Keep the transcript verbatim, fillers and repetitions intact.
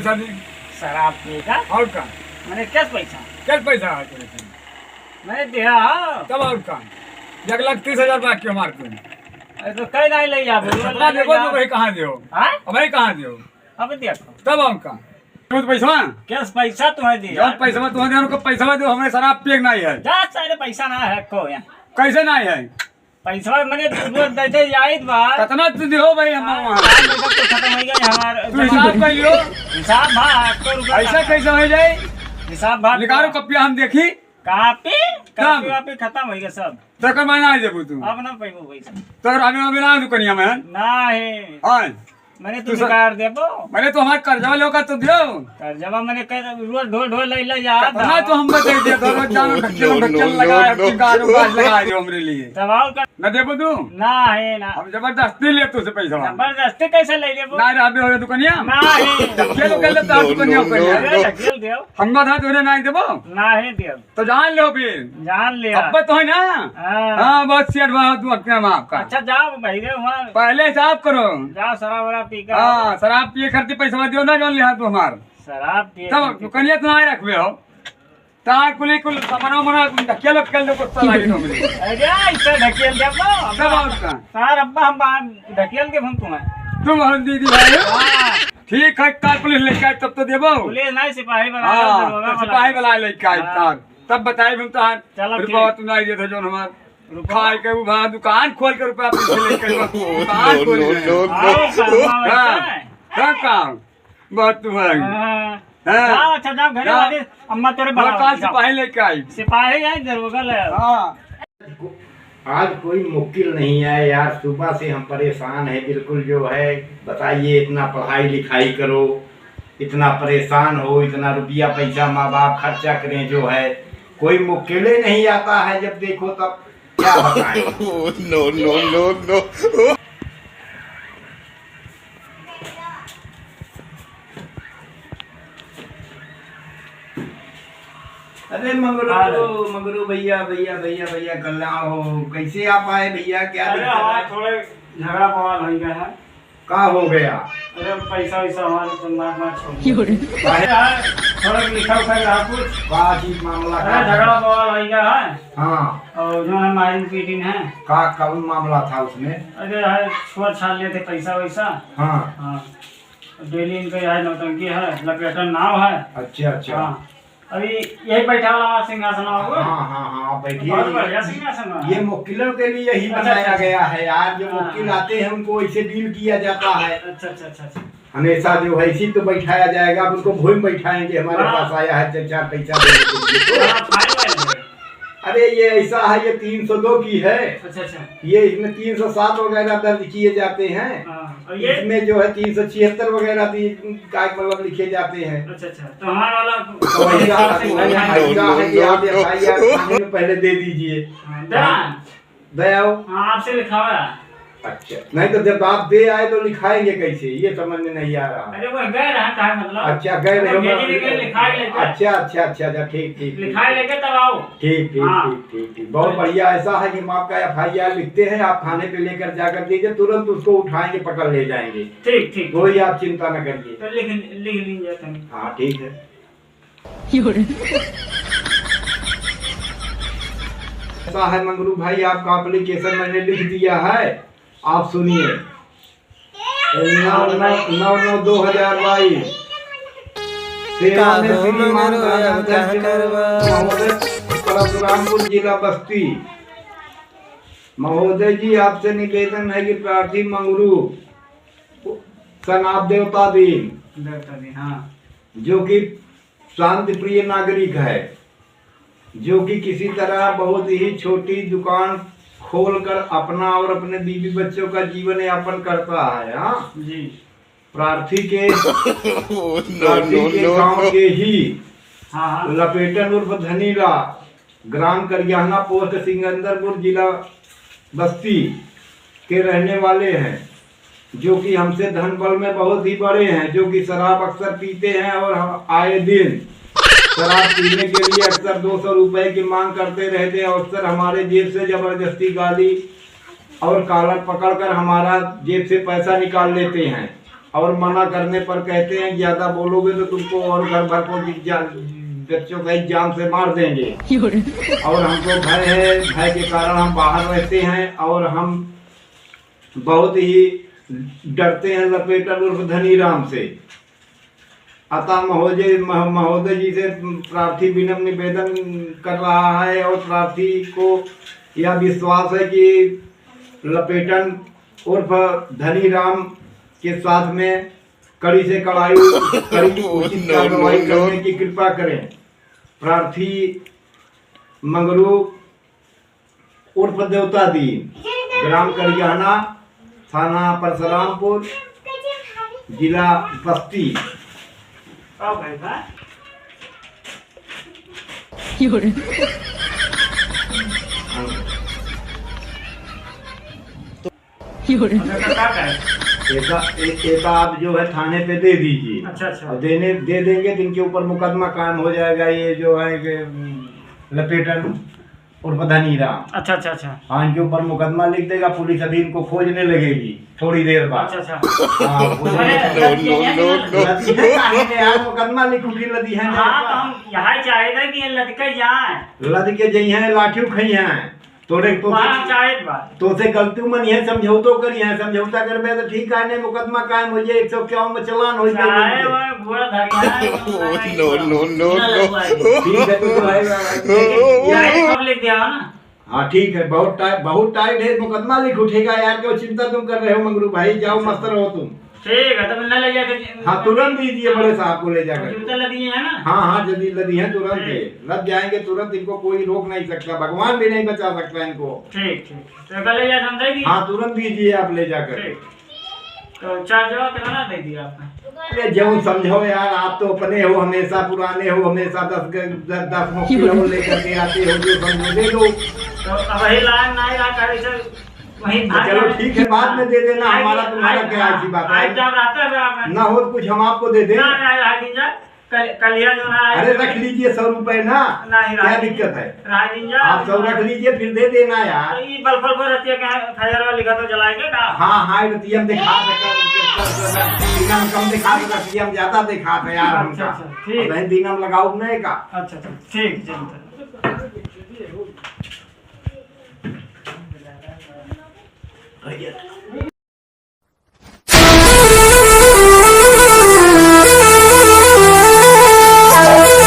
शादी। शराब पिए का? और का? मने कैस पैसा? कैस पैसा है तेरे से? मने दिया हो। तब और का? एक लाख तीस हजार बाकी हमारे तुम। अरे तो कहीं नहीं ले जाबो। कितना देबो तो भाई कहाँ देओ? हाँ? अब भाई कहाँ देओ? अब देखो। तब और का? तू तो पैसा? कैस पैसा तुम्हें दिया? जौन पैसा तुम्हें देओ, उनको पैसा दो, हमें शराब पिए के नहीं है। जा सारे पैसा ना है को यहाँ। कैसे नहीं है? पैसा मने रोज देते जाइत बा। कितना तू दिहो भाई हम हाँ, वहाँ? हाँ, पैसा तो खत्म हो गया हमार। तू हिसाब कर लियो। हिसाब भा, आपको रुपया ऐसा खत्म। कैसे हो जाए? हिसाब भा। निकालो कपिया हम देखी। कापी? कब? कापी वापी खत्म हो गया सब। तो कर मैं ना देबू तू। अब ना पैबो पैसा। तो कर हमें अभी ना दुकानिया में। नहीं। हाँ। मने तू तू स-, निकाल देबो। मने तो हमार कर्जवा लेओ का तो दियो। कर्जवा मने कह रोज ढोल ढोल ले ले जा। कितना तो हम बता दिया था, रोज जानो ढक्कन ढक्कन लगा है, गाजो गाज लगा दियो हमरे लिए। तब और कर। न देबो तू? ना है ना। हम जबरदस्ती ले तुझसे पैसा। जबरदस्ती कैसे ले लेबो? ना रहबे हो दुकानिया? ना है। ढकेल के ले तो दुकानिया पे। अरे ढकेल देओ। हम ना था तूने ना देबो? ना है देओ। तो जान लो फिर। जान लिया। अब तो है ना? हाँ। हाँ, बस सेठ बा, तू अपने माँ का। अच्छा, जाओ भाई रे, वहाँ पहले हिसाब करो। जाओ, शराब वराब पी के हाँ, आओ। शराब पिए खातिर पैसा दियो ना, जौन लिहा तू हमार। शराब पिए तब खातिर। दुकानिया तो ना रखबे हो। तार कुली कुल सामानो मना ढकेल ढकेल दे, गुस्सा लागे तो मिले। अरे, ऐसा ढकेल दे वो। तब और का? सार अब्बा हम बाहर ढकेल के हम तुम्हें। तुम हम दीदी भाई हो? हाँ। ठीक है, तार पुलिस लेके आए तब तो देबो। पुलिस नहीं, सिपाही बना हाँ, लो, दरोगा तो बना सिपाही लो। बना लेके आए हाँ। तार। तब बताई हम तहार चलो, रुपया ठीक। तू नहीं देत हो जौन हमार रुपया? खाए के उ भाई दुकान खोल के रुपया पैसे लेके दुकान खोल ले। आओ, काम, हाँ, वैसा है। तब काम। बहुत तू है। हाँ। हाँ। जाओ, अच्छा, जाओ, घरे जा। वाली अम्मा तोरे और बुला काल रही, जाओ। सिपाही लेके आई। सिपाही है, दरोगा ले आओ। हाँ। आज कोई मुक्किल नहीं है यार, सुबह से हम परेशान हैं बिल्कुल। जो है, बताइए, इतना पढ़ाई लिखाई करो, इतना परेशान हो, इतना रुपया पैसा माँ बाप खर्चा करें, जो है कोई मुक्किले नहीं आता है। जब देखो तब क्या बताएं। No, no, no, no। अरे मंगरू, हाँ। मंगरू भैया, भैया, भैया, भैया, कल्याण हो। कैसे आप आए भैया? क्या अरे दिक्कत हमारा है? थोड़े झगड़ा बवाल हो गया है। का हो गया? अरे पैसा वैसा हमारे तो मार मार छोड़ दिया। काहे? अरे यार, थोड़ा लिखा उखा रहा कुछ। का चीज मामला अरे का? झगड़ा बवाल हो गया है। हाँ। और जो है मारिन पीटिन है। का, कौन मामला था उसमें? अरे यार, छोड़ छाड़ लेते पैसा वैसा। हाँ। हाँ। डेली इनका यह नौटंकी है, लपेटन नाव है। अच्छा, अच्छा। हाँ। अभी यही बैठा वाला हमारा सिंहासन होगा। हाँ, हाँ, हाँ, आप बैठिए। बहुत बढ़िया सिंहासन है। ये मुक्किलों के लिए ही अच्छा, बनाया अच्छा, अच्छा। गया है यार, जो हाँ, मुक्किल हाँ। आते हैं उनको ऐसे डील किया जाता है। अच्छा, अच्छा, अच्छा, अच्छा। हमेशा जो है इसी तो बैठाया जाएगा, अब उनको भूमि बैठाएंगे, हमारे हाँ। पास आया है चार चार पैसा देने के लिए। हाँ, फाइल है। अरे ये ऐसा है, ये तीन सौ दो की है। अच्छा, अच्छा। ये इसमें तीन सौ सात वगैरह दर्ज किए जाते हैं। हाँ, और ये? इसमें जो है तीन सौ छिहत्तर वगैरह भी का मतलब लिखे जाते हैं। अच्छा, अच्छा। तो हमारा वाला तो ऐसा, ऐसा है कि आप एफ आई आर थाने में पहले दे दीजिए। हाँ, दे रहा है। दे आओ। हाँ, आपसे लिखा हुआ है। अच्छा, नहीं तो जब आप दे आए तो लिखाएंगे कैसे, ये समझ में नहीं आ रहा। अरे वो गए रहा, कहा मतलब? अच्छा, गए रहे हो। भेजे नहीं गए, लिखाई लेके। अच्छा, अच्छा, अच्छा, अच्छा, ठीक, ठीक, ठीक। लिखाई लेके तब आओ। ठीक, ठीक, हाँ। ठीक, ठीक, ठीक। बहुत बढ़िया। ऐसा है कि हम आपका एफ आई आर लिखते हैं, आप थाने पे लेकर जाकर दीजिए, तुरंत उसको उठाएंगे, पकड़ ले जाएंगे। ठीक, ठीक। कोई आप चिंता न करिए। तो लिख, लिख लीजिए तुम। हाँ, ठीक है। ऐसा है मंगरू भाई, आपका एप्लीकेशन मैंने लिख दिया है, आप सुनिए। नौ नौ, नौ नौ दो हजार बाईस। सेवा में श्रीमान धनंजय सिंह महोदय, परशुरामपुर जिला बस्ती। महोदय जी, आपसे निवेदन है कि प्रार्थी मंगरू सन आप देवता दीन, देवता दीन, हाँ। जो कि शांति प्रिय नागरिक है, जो कि किसी तरह बहुत ही छोटी दुकान खोलकर अपना और अपने बीवी बच्चों का जीवन यापन करता है। हाँ, जी। प्रार्थी के, प्रार्थी के गांव के ही हाँ, हाँ। लपेटन उर्फ धनीला, ग्राम करियाना, पोस्ट सिकंदरपुर, जिला बस्ती के रहने वाले हैं, जो कि हमसे धन बल में बहुत ही बड़े हैं, जो कि शराब अक्सर पीते हैं और हम आए दिन शराब पीने के लिए अक्सर दो सौ रुपए की मांग करते रहते हैं। अक्सर हमारे जेब से जबरदस्ती गाली और कॉलर पकड़कर हमारा जेब से पैसा निकाल लेते हैं। और मना करने पर कहते हैं, "ज्यादा बोलोगे तो तुमको और घर भर को जा-, बच्चों सहित जान से मार देंगे।" और हमको भय है, भय के कारण हम बाहर रहते हैं और हम बहुत ही डरते हैं लपेटन उर्फ धनीराम से। अतः महोदय, मह-, महोदय जी से प्रार्थी विनम्र निवेदन कर रहा है और प्रार्थी को यह विश्वास है कि लपेटन उर्फ धनीराम के साथ में कड़ी से कड़ाई, कड़ी उचित कार्रवाई करने की कृपा करें। प्रार्थी मंगरू उर्फ देवता दीन, ग्राम करियाना, थाना परशुरामपुर, जिला बस्ती। अच्छा, तो का करे? एका, ए-, एका आप जो है थाने पे दे दीजिए। अच्छा, अच्छा। और देने, दे देंगे तो इनके ऊपर मुकदमा कायम हो जाएगा। ये जो है कि, उम, लपेटन उर्फ धनीराम। अच्छा, अच्छा, अच्छा। हाँ, इनके ऊपर मुकदमा लिख देगा पुलिस, अभी इनको खोजने लगेगी थोड़ी देर बाद। अच्छा, अच्छा। हाँ, खोजने अरे, लगेगी। लदिहे ना। No, no, no, no। लदिहे काहे के यार, मुकदमा लिख उठी लदिहे ना। हाँ, तो हम यहाँ चाहे थे कि ये लदिके जाए। लदिके जइहे, लाठी उठइहे। तोरे, तोसे, वहाँ चाहे बा। तोसे गलती मन ये समझौतो करिहे, समझौता करबे तो ठीक है, नहीं मुकदमा कायम हो जाए, एक सौ इक्यावन में चालान हो जाए। चाहे वो घोड़ा धर के आए, No, no, no, ना no। लगवाए। ठीक है, तो, तो है, यही सब लिख दिया हो ना। हाँ, ठीक है, बहुत टाइट, बहुत टाइट है, मुकदमा लिख उठेगा यार, क्यों चिंता तुम कर रहे हो मंगरू भाई, जाओ मस्त रहो तुम। ठीक है, तब न ले जाके हाँ, तुरंत दीजिए बड़े साहब को ले जाकर। जूता लदिहे ना? हाँ, हाँ, जल्दी लदिहे, तुरंत ठीक। दे। लद जाएंगे तुरंत, इनको कोई रोक नहीं सकता, भगवान भी नहीं बचा सकता इनको। ठीक, ठीक। तो कल ले जाके हम दे दी? हाँ, तुरंत दीजिए आप ले जाकर। ठीक। तो चार्जवा कितना दे दिया आपने? अरे, जौन समझो यार, आप तो अपने हो, हमेशा पुराने हो, हमेशा दस ग-, द-, दस मुखी लोग लेकर के आते हो, जो समझो दे दो। तो अब वही लाइन नहीं रहा, कहे से वही तो भाग चलो, जाए। ठीक है, बाद में दे देना, आज, हमारा तुम्हारा आज, क्या, ऐसी बात है। आज जब रहता है, जब ना हो तो कुछ हम आपको दे दें। ना, ना, आज दिन जा, कल, कल ही जो ना आए। अरे, रख लीजिए सौ रुपए ना, नहीं, क्या रख दिक्कत है? रख लीजिए। आप सौ रख लीजिए, फिर दे देना यार। तो ये बल्ब, बल्ब रहती है, क्या fire वाली का तो जलाएंगे ना? हाँ, हाँ, ये तो हम दिखा सकते हैं, इतना हम कम दिखा सकते हैं, हम ज्यादा दिखा थे यार, अच्छा, हमका। अच्छा, ठीक। अब दीना में लगाओ नहीं का? अच्छा, अच्छा, ठीक, चलते हैं।